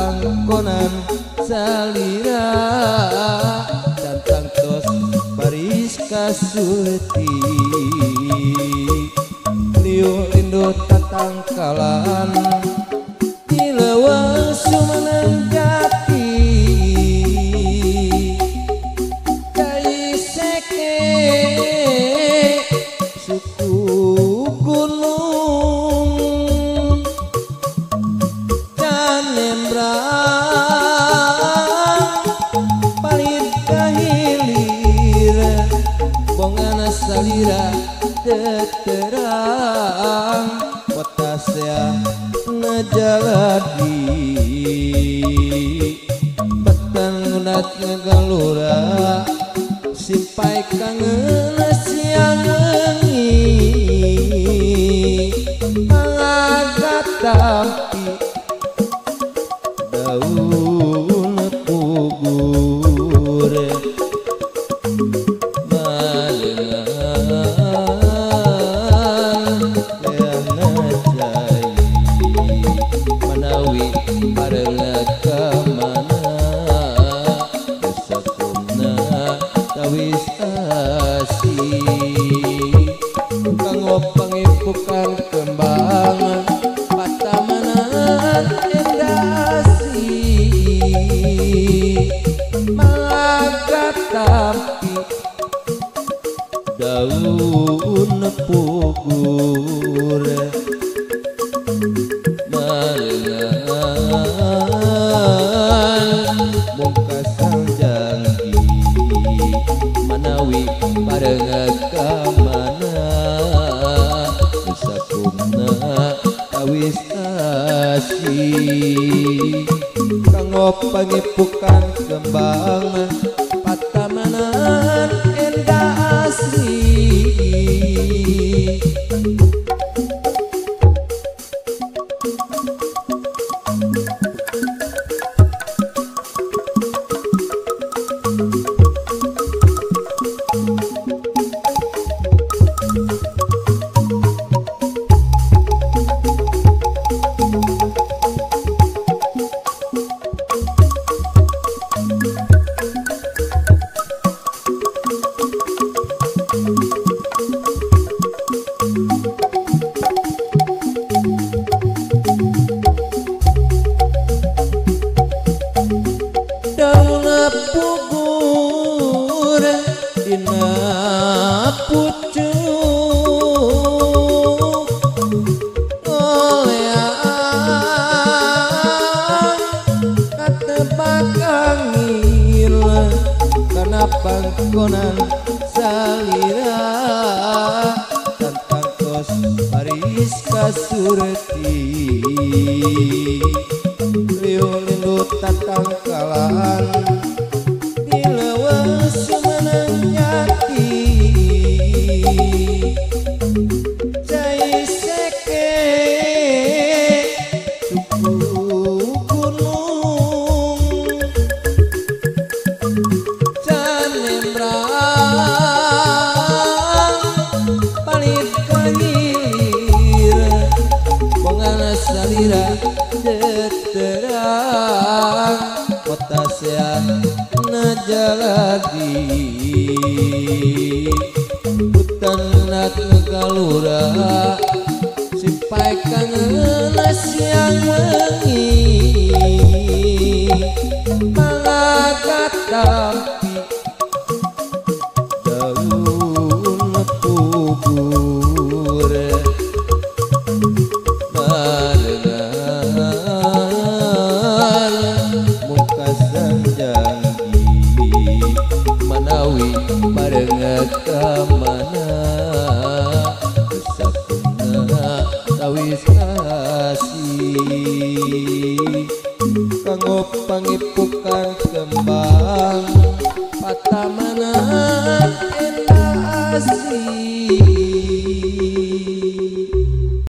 pangkonan salira tantang tos baris kasurti liu lindu tatangkalan di leuweung Sumeneng Jati cai seke suku gunung canembrang palit kahilir bongana salira terang kota sea najaladi batan ngunat ngagalura simpai kangen siang wengi mangga tampi daun pugur kanggo pangipukan kembang patamanan endasi mangga tampi daun pugur malengan mungkasang janji manawi barengan ka mana sakumna tawis asih kanggo pangipukan kembang patamanan endah asri. Daun pugur dina pucuk ngoleang katebak angin kana pangkonan salira tantang tos baris kasurti liu lindu tatangkalan di leuweung Sumeneng Jati cai seke suku gunung canembrang palit kahilir bongana salira terang kota sea najaladi hutan nat ngagalura simpai kangen siang wengi mangga tampi daun pugur manawi barengan ka mana sakumna tawis asih kanggo pangipukan kembang patamanan endah asih.